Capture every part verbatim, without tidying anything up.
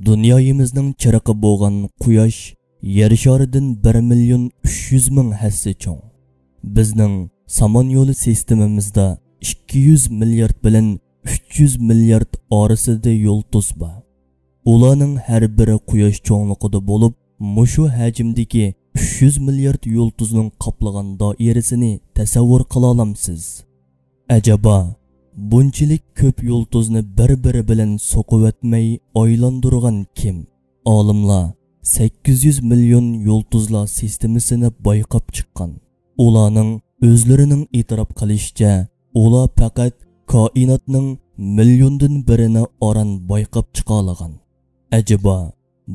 دۇنيايىمىزنىڭ چىرىقى بولغان قۇياش يەر شارىدىن بىر مىليون ئۈچ يۈز مىڭ ھەسسە چوڭ. بىزنىڭ سامان يولى سىستېمىمىزدا ئىككى يۈز مىليارد بىلەن ئۈچ يۈز مىليارد ئارىسىدا يۇلتۇز بار. ئۇلارنىڭ ھەر بىرى قۇياش چوڭلۇقىدا بولۇپ، مۇشۇ ھەجىمدىكى ئۈچ يۈز مىليارد يۇلتۇزنىڭ قاپلىغان دائىرىسىنى تەسەۋۋۇر قىلالامسىز؟ ئەجەبا، بۇنچىلىك كۆپ يۇلتۇزنى بىر-بىرى بىلەن سوقۇۋەتمەي ئايلاندۇرغان كىم؟ ئالىملار سەككىز يۈز مىليون يۇلتۇزلار سىستېمىسىنى بايقاپ چىققان. ئۇلارنىڭ ئۆزلىرىنىڭ ئېتىراپ قىلىشىچە، ئۇلار پەقەت كائىناتنىڭ مىليوندىن بىرىنى ئاران بايقاپ چىقالىغان. ئەجەبا،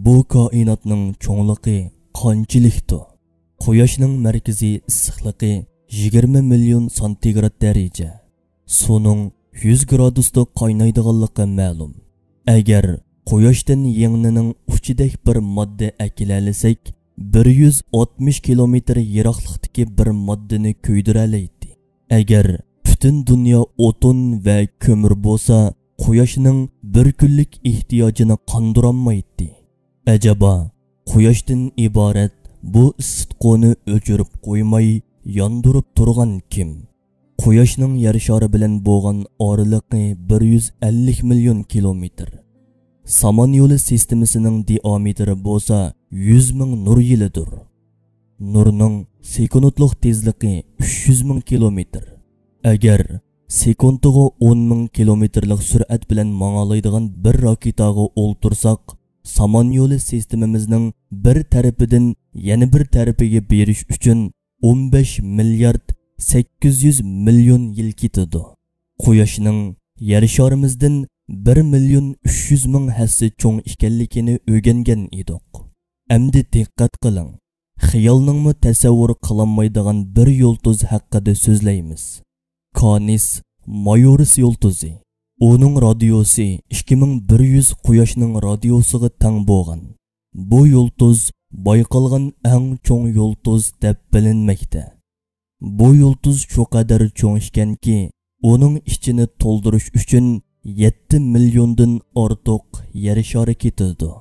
بۇ كائىناتنىڭ چوڭلۇقى قانچىلىكتۇ؟ قۇياشنىڭ مەركىزىي ئىسسىقلىقى يىگىرمە مىليون سانتىگراد دەرىجە. سۇنىڭ يۈز گرادۇستا قاينايدىغانلىقى مەلۇم. ئەگەر قۇياشتىن يىڭنىنىڭ ئۇچىدەك بىر ماددا ئەكېلەلىسەك، بىر يۈز ئاتمىش كىلومېتىر يىراقلىقتىكى بىر ماددىنى كۆيدۈرەلەيتتى. ئەگەر پۈتۈن دۇنيا ئوتۇن ۋە كۆمۈر بولسا، قۇياشنىڭ بىر كۈنلۈك ئېھتىياجىنى قاندۇرالمايتتى. ئەجەبا، قۇياشتىن ئىبارەت بۇ ئىسسىتقۇنى ئۆچۈرۈپ قويماي ياندۇرۇپ تۇرغان كىم؟ قۇياشنىڭ يەر شارى بىلەن بولغان ئارىلىقى بىر يۈز ئەللىك مىليون كىلومېتىر. سامان يولى سىستېمىسىنىڭ دىئامېتىرى بولسا يۈز مىڭ نۇر يىلىدۇر. نۇرنىڭ سېكۇنتلۇق تېزلىكى ئۈچ يۈز مىڭ كىلومېتىر. ئەگەر سېكۇنتىغا ئون مىڭ كىلومېتىرلىق سۈرئەت بىلەن ماڭالايدىغان بىر راكېتاغا ئولتۇرساق، سامان يولى سىستېمىمىزنىڭ بىر تەرىپىدىن يەنە بىر تەرىپىگە بېرىش ئۈچۈن ئون بەش مىليارد سەككىز يۈز مىليون يىل كېتىدۇ. قۇياشنىڭ يەر شارىمىزدىن بىر مىليون ئۈچ يۈز مىڭ ھەسسە چوڭ ئىكەنلىكىنى ئۆگەنگەن ئىدۇق. ئەمدى دىققەت قىلىڭ، خىيالنىڭمۇ تەسەۋۋۇر قىلالمايدىغان بىر يۇلتۇز ھەققىدە سۆزلەيمىز. كانىس مايورىس يۇلتۇزى. ئۇنىڭ رادىيۇسى ئىككى مىڭ بىر يۈز قۇياشنىڭ رادىيۇسىغا تەڭ بولغان. بۇ يۇلتۇز بايقالغان ئەڭ چوڭ يۇلتۇز دەپ بىلىنمەكتە. بۇ يۇلتۇز شۇ قەدەر چوڭ ئىكەنكى، ئۇنىڭ ئىچىنى تولدۇرۇش ئۈچۈن يەتتە مىليوندىن ئارتۇق يەر شارى كېتىدۇ.